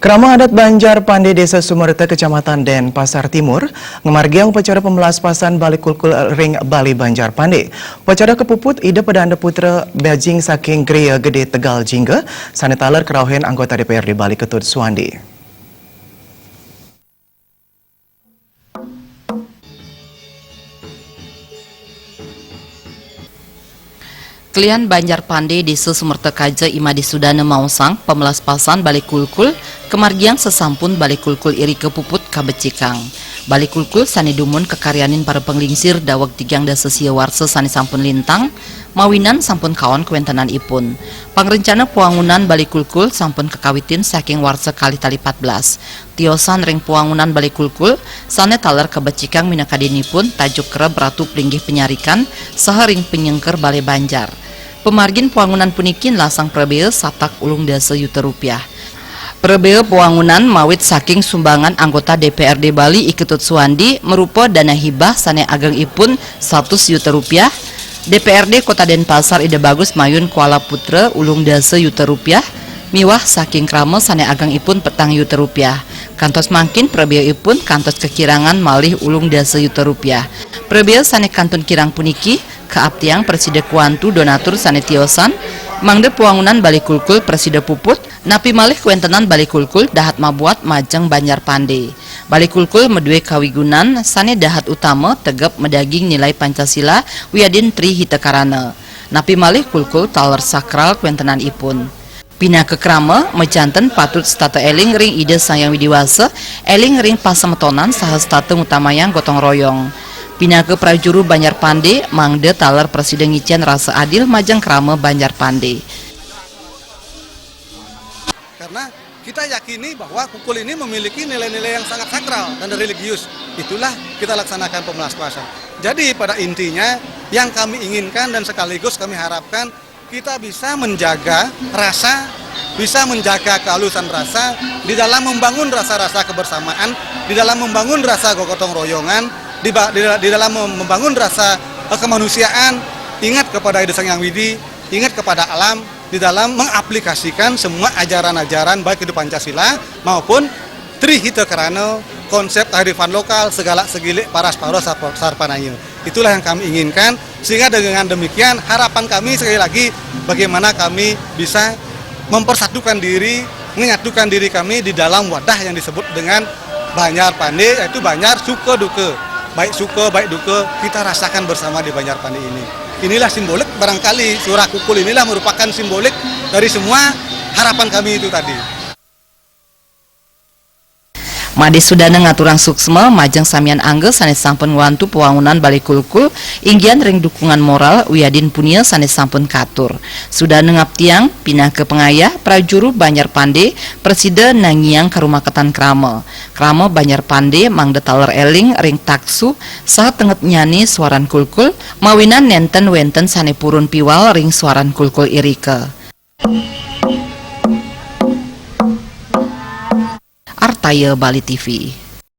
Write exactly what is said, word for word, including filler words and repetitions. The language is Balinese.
Krama adat Banjar Pande Desa Sumerta, Kecamatan Denpasar Timur, ngamargiang upacara pemelaspasan Bale Kulkul ring Bale Banjar Pande. Upacara kapuput Ida Pedanda Putra Bajing saking Griya Gede Tegal Jingga, sane taler karauhin anggota D P R D Bali Ketut Suwandi. Kelian Banjar Pande Desa Sumerta Kaja I Made Sudana maosang pemelaspasan Bale Kulkul kamargiang sasampun Bale Kulkul irika puput kabecikang. Bale Kulkul sane dumun kakaryanin para panglingsir daweg tigang dasa sia warsa sane sampun lintang, mawinan sampun kaon kawentenanipun. Pangrencana pawangunan Bale Kulkul sampun kakawitin saking warsa kalih tali patbelas. Tiosan ring pawangunan Bale Kulkul sane taler kabecikang minakadinipun tajuk kereb Ratu Plinggih Penyarikan saha ring panyengker Bale Banjar. Pamargin pawangunan puniki nlasang prabea satak ulung dasa yuta rupiah. Prabea pawangunan mawit saking sumbangan anggota D P R D Bali I Ketut Suwandi marupa dana hibah sane agengipun satus yuta rupiah, D P R D Kota Denpasar Ida Bagus Mayun Kuala Putra ulung dasa yuta rupiah, miwah saking krama sane agengipun petang yuta rupiah. Kantos mangkin prabeaipun kantos kakirangan malih ulung dasa yuta rupiah. Prabea sane kantun kirang puniki kaaptiang prasida kuantu donatur sane tiosan, mangda pawangunan Bale Kulkul prasida puput, napi malih kawentenan Bale Kulkul dahat mabuat majeng Banjar Pande. Bale Kulkul madue kawigunan sane dahat utama tegep madaging nilai Pancasila wiadin Tri Hita Karana. Napi malih Kulkul taler sakral kawentenanipun. Pinaka krama, majanten patut setata eling ring Ida Sang Hyang Widi Wasa, eling ring pasemetonan saha setata ngutamayang gotong royong. Pinaka prajuru Banjar Pande, mangda taler prasida ngicen rasa adil majeng krama Banjar Pande. Karena kita yakini bahwa kulkul ini memiliki nilai-nilai yang sangat sakral dan religius. Itulah kita laksanakan pemelaspasan. Jadi pada intinya yang kami inginkan dan sekaligus kami harapkan kita bisa menjaga rasa, bisa menjaga kehalusan rasa di dalam membangun rasa-rasa kebersamaan, di dalam membangun rasa gotong royongan, di, ba- di, di dalam mem- membangun rasa eh, kemanusiaan, ingat kepada Ida Sang Hyang Widi, ingat kepada alam, di dalam mengaplikasikan semua ajaran-ajaran baik itu Pancasila maupun Tri Hita Karana, konsep kearifan lokal, segala segilik paras paros sarpa- sarpanaya. Itulah yang kami inginkan, sehingga dengan demikian harapan kami sekali lagi bagaimana kami bisa mempersatukan diri, menyatukan diri kami di dalam wadah yang disebut dengan Banjar Pande, yaitu Banjar suka duka, baik suka baik duka kita rasakan bersama di Banjar Pande ini. Inilah simbolik, barangkali suara kulkul inilah merupakan simbolik dari semua harapan kami itu tadi. Made Sudana ngaturang suksma majeng samian angga sane sampun ngwantu pawangunan Bale Kulkul, inggihan ring dukungan moral wiadin punia sane sampun katur. Sudana ngaptiang, pinaka pangayah, prajuru Banjar Pande, prasida nangiang karumaketan krama. Krama Banjar Pande mangda taler eling ring taksu saha tengetnyane swaran kulkul, mawinan nenten wenten sane purun piwal ring swaran kulkul irika. Artaya Bali T V.